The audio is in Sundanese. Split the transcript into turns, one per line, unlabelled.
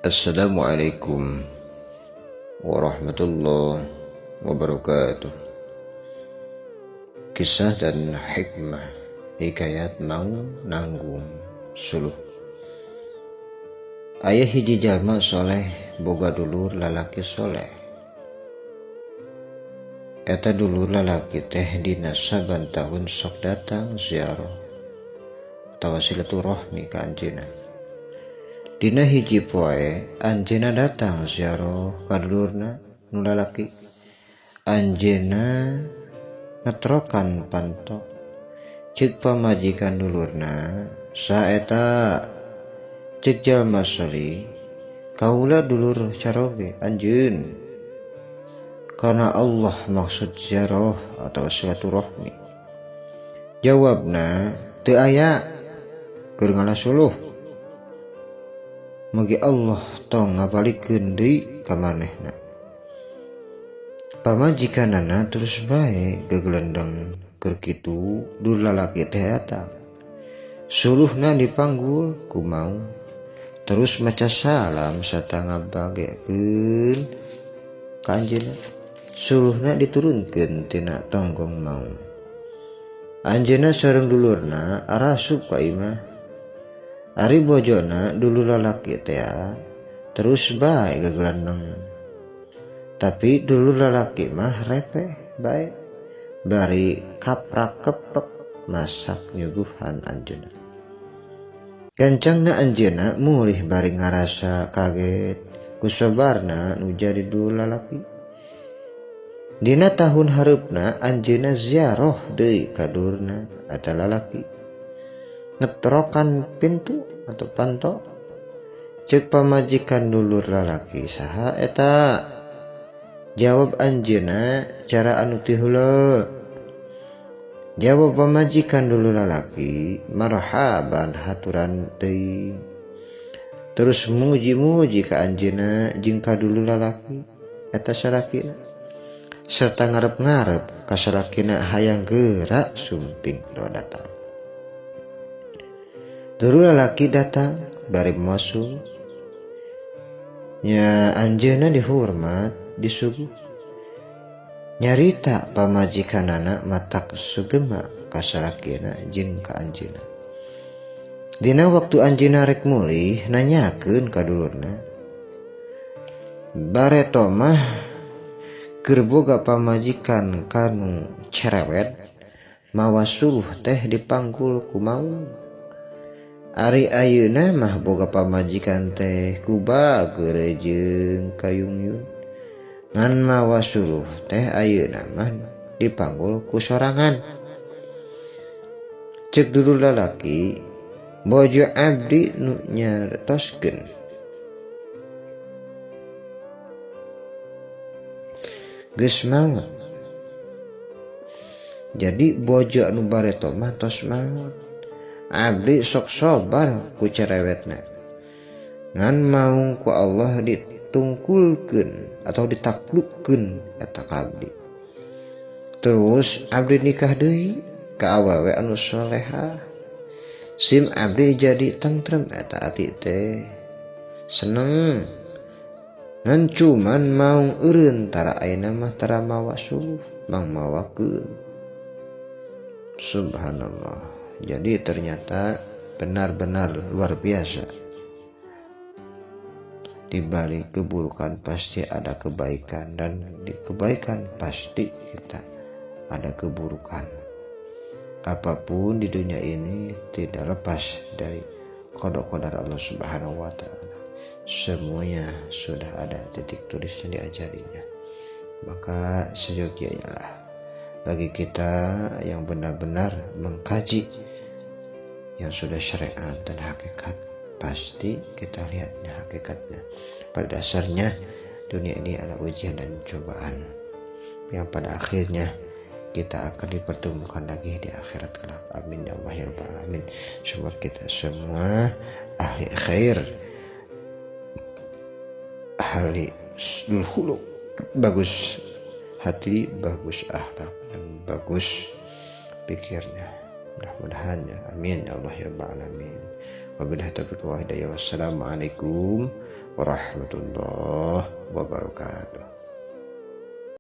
Assalamualaikum warahmatullahi wabarakatuh. Kisah dan hikmah hikayat Maung Nanggung Suluh. Aya hiji jalma soleh boga dulur lalaki soleh. Eta dulur lalaki teh dina saban tahun sok datang ziarah atawa silaturahmi ka anjeunna. Dina hiji poe anjeunna datang ziarah ka dulurna nu lalaki. Anjeunna ngetrokan panto. Ceuk pamajikan dulurna, "Saha eta?" Ceuk jalma soleh, "Kaula dulur caroge anjeun." Karena Allah maksud ziarah atawa silaturahmi. Jawabna, "Teu aya keur ngalah suluh." Mugi Allah tong ngabalikeun deui ka manehna. Pamajikanana terus bae gegelendeng keur kitu dulur lalaki teh datang. Suluhna dipanggul ku Maung. Terus maca salam sarta ngabagekeun ka anjeunna. Suluhna diturunkeun tina tonggong Maung. Anjeunna sareng dulurna arasup ka imah. Ari bojona dulur lalaki tea terus bae gegelendeng. Tapi dulur lalaki mah repeh bae bari kaprak keprek masak nyuguhan anjeunna. Gancangna anjeunna mulih bari ngarasa kaget ku sabarna nu jadi dulur lalaki. Dina tahun hareupna anjeunna ziarah deui ka dulurna eta lalaki. Ngetrokan pintu atau panto. Ceuk pamajikan dulur lalaki, "Saha eta?" Jawab anjeunna cara anu ti heula. Jawab pamajikan dulur lalaki, "Marhaban, haturan teuing." Terus muji-muji ka anjeunna jeung ka dulur lalaki eta salakina. Serta ngarep-ngarep ka salakina hayang geura sumping do datang. Dulur lalaki datang bari mosul. Nya anjeunna dihormat disuguh. Nyarita pamajikanana matak sugema ka salakina jeung ka anjeunna. Dina waktu anjeunna rek mulih nanyakeun ka dulurna. Bareto mah keur boga pamajikan kanu cerewet mawa suluh teh dipanggul ku Maung. Ari ayeuna mah boga pamajikan teh ku bageur jeung kayungyun. Ngan mawa suluh teh ayeuna mah dipanggul ku sorangan. Ceuk dulur lalaki, "Bojo abdi nu nyartoskeun." Geus maot. Jadi bojo anu bareto mah tos maot. Abdi sok sobar ku cerewetna. Ngan maung ku Allah ditungkulkeun atau ditaklukkeun eta ka abdi. Terus abdi nikah deui ka awewe anu solehah. Sim abdi jadi tentrem eta ati teh. Seneng. Ngan cuman maung eureun tara ayeuna mah tara mawa suluh, mang mawakeun. Subhanallah. Jadi ternyata benar-benar luar biasa. Di balik keburukan pasti ada kebaikan, dan di kebaikan pasti kita ada keburukan. Apapun di dunia ini tidak lepas dari qada qadar Allah Subhanahu wa taala. Semuanya sudah ada titik tulisnya diajarinya. Maka seyogyanya lah bagi kita yang benar-benar mengkaji yang sudah syariat dan hakikat, pasti kita lihatnya hakikatnya. Pada dasarnya dunia ini adalah ujian dan cobaan yang pada akhirnya kita akan dipertemukan lagi di akhirat kelak. Amin ya Allah ya rabbal alamin. Semoga kita semua ahli khair, ahli khuluq, bagus hati, bagus akhlak, dan bagus pikirnya. Mudah-mudahan ya. Amin ya Allah ya rabbal alamin. Wabillahi taufiq wal hidayah. Wassalamualaikum warahmatullahi wabarakatuh.